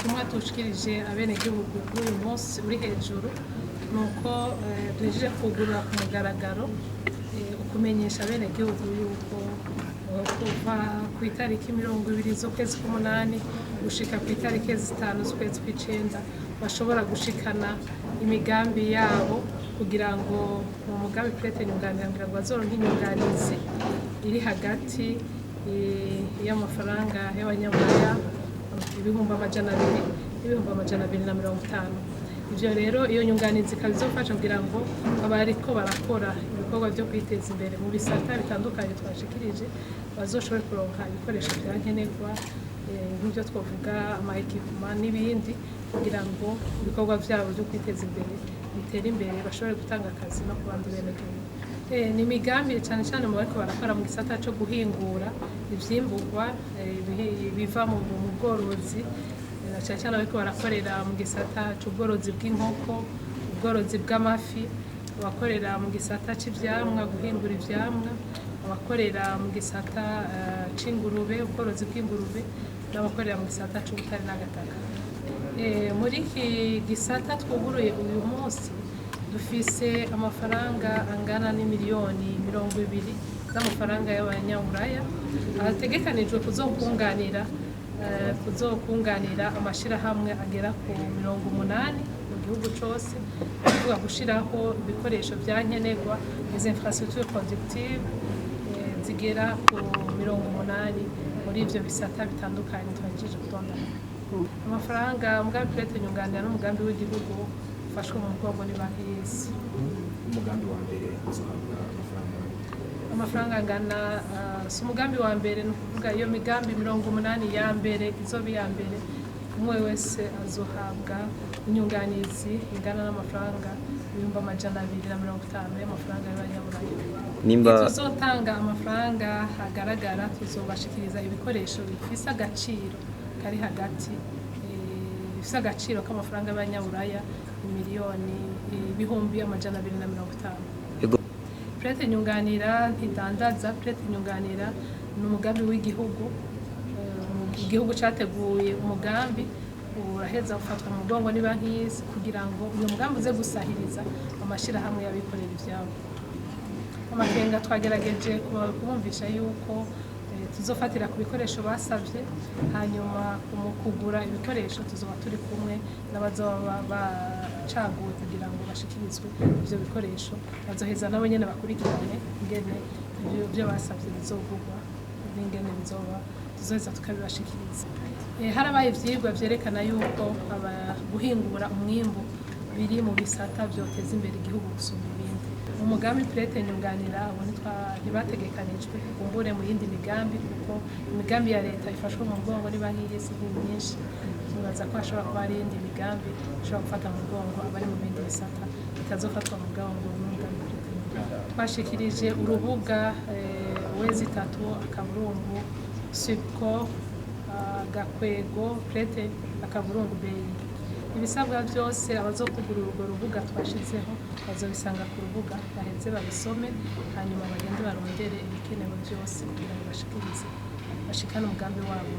Ubutumwa dushikirije abenegihugu kuri uyu munsi uri hejuru ni uko duhejeje kugurura ku mugaragaro ukumenyesha abenegihugu yuko kuva ku itariki 20 z'ukwezi k'umunani gushika ku itariki 5 z'ukwezi kw'icenda bashobora gushikana imigambi yabo kugira ngo mu mugambi PRET Nyunganira, kugira ngo bazoronke inyunganizi iri hagati y'amafaranga y'abanyaburaya 200,000 n'ibihumbi 250. Ivyo rero, iyo nyunganizi ikaba izofasha kugira ngo abariko barakora ibikorwa vyo kwiteza imbere mu bisata bitandukanye twashikirije bazoshobore kuronka ibikoresho vya nkenerwa, nk'ivyo twovuga ama équipements n'ibindi, kugira ngo ibikorwa vyabo vyo kwiteza imbere bitere imbere, bashobore gutanga akazi no ku bandi benegihugu. Ni imigambi cane cane mu bariko barakora mu gisata co guhingura ivyimburwa biva mu bworozi, na cane cane abariko barakorera mu gisata c'ubworozi bw'inkoko, ubworozi bw'amafi, abakorera mu gisata c'ivyamwa, guhingura ivyamwa, abakorera mu gisata c'ingurube, ubworozi bw'ingurube, n'abakorera mu gisata c'ubutare n'agataka. Muri iki gisata twuguruye uyu munsi dufise amafaranga angana n'imiliyoni 20 z'amafaranga y'abanyaburaya ategekanijwe kuzokunganira amashirahamwe agera ku 80 mu gihugu cose, kuvuga gushiraho ibikoresho vya nkenerwa, les infrastructures productives, zigera ku 80 muri ivyo bisata bitandukanye twahejeje kudondagura. Amafaranga, umugambi PRET Nyunganira n'umugambi w'igihugu ufashwe mu mugongo ni Banki y'Isi. Umugambi wa mbere uzohabwa amafaranga? Amafaranga angana, si umugambi wa mbere, ni ukuvuga iyo migambi 80 ya mbere izoba iya mbere, umwe wese azohabwa inyunganizi ingana n'amafaranga 250,000 y'amafaranga y'abanyaburaya. Nimba Tuzotanga amafaranga agaragara, tuzobashikiriza ibikoresho bifise agaciro kari hagati, bifise agaciro k'amafaranga y'abanyaburaya miliyoni 250,000. Ego. PRET Nyunganira ntidandaza. PRET Nyunganira ni umugambi w'igihugu. Igihugu cyateguye umugambi, uraheza ufatwa mu mugongo ni Banki y'Isi kugira ngo uyu mugambi uze gusahiriza amashyirahamwe y'abikorera ivyabo. Amakenga twagerageje kubumvisha yuko tuzofatira ku bikoresho basabye, hanyuma mu kugura ibikoresho tuzoba turi kumwe n'abazoba bacaguwe kugira ngo bashikirizwe ivyo bikoresho. Bazoheza nabo nyene bakurikirane ingene ivyo basabye bizogurwa n'ingene bizoba, tuzoheza tukabibashikiriza. Harabaye ivyigwa vyerekana yuko guhingura umwimbu biri mu bisata vyoteza imbere igihugu gusumba ibindi. Mu mugambi PRET Nyunganira abo ntibategekanijwe, kumbure mu yindi migambi, kuko imigambi ya leta ifashwe mu mugongo ni Banki y'Isi ni myinshi. Nibaza ko hashobora kuba hari iyindi migambi ishobora gufata mu mugongo abari mu bindi bisata bitazofatwa mu mugongo n'umugambi PRET Nyunganira. Twashikirije urubuga w3.subco-PRET.bi. Ibisabwa byose, abazokugura urwo rubuga twashizeho bazobisanga ku rubuga, baheze babisome, hanyuma bagende barondere ibikenewe byose kugira ngo bashikirize, bashikane umugambi wabo.